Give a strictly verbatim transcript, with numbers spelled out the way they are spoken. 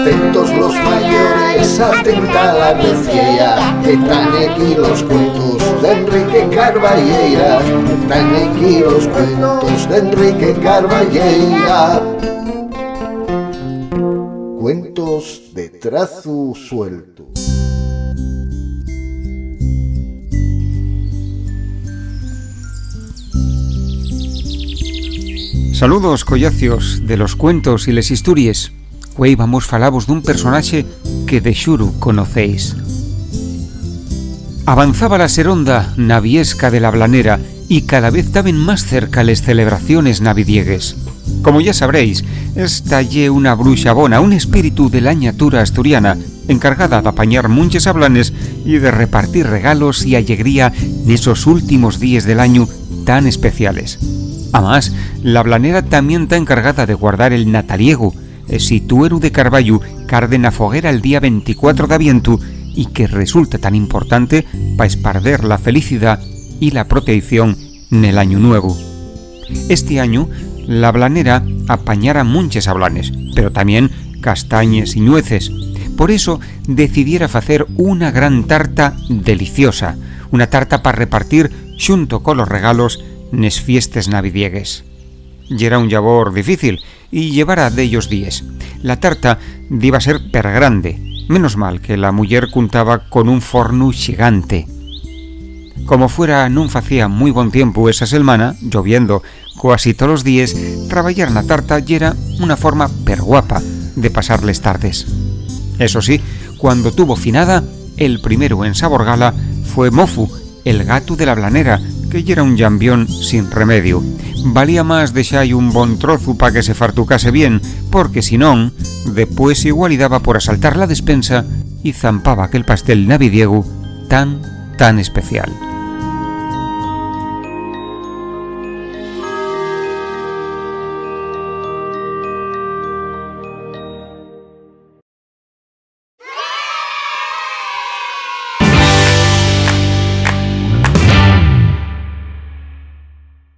Atentos los mayores, atenta la reciera, que tán aquí los cuentos d'Enrique Carballeira, que tán aquí los cuentos d'Enrique Carballeira. Cuentos de trazu sueltu. Saludos, collacios de los cuentos y les histories. Güei vamos falavos d'un personaxe que de xuru conocéis. Avanzaba la seronda naviesca de la Blanera y cada vez taben más cerca les celebraciones navidiegues. Como ya sabréis, esta ye una bruxa bona, un espíritu de la ñatura asturiana, encargada d'apañar munches ablanes y de repartir regalos y allegría nesos últimos díes del añu tan especiales. Amás, la Blanera tamién ta encargada de guardar el nataliegu, esi tueru de carbayu qu'arde na foguera el día venticuatro d'avientu y que resulta tan importante pa esparder la felicidá y la proteición nel añu nuevu. Esti añu, la Blanera apañara munches ablanes, pero tamién castañes y ñueces. Por eso, decidiera facer una gran tarta deliciosa, una tarta pa repartir xunto colos regalos nes fiestes navidiegues. Yera un llabor difícil y llevara dellos díes. La tarta diba ser pergrande. Menos mal que la muyer cuntaba con un fornu xigante. Como fuera, nun facía mui bon tiempu esa selmana, lloviendo cuasi tolos díes, trabayar na tarta yera una forma perguapa de pasar les tardes. Eso sí, cuando tuvo finada, el primeru en saborgala fue Mofu, el gatu de la Blanera, que yera un llambión sin remediu. Valía más dexá-y un bon trozu pa que se fartucase bien, porque si non, depués igual-y daba por asaltar la despensa y zampaba aquel pastel navidiegu tan, tan especial.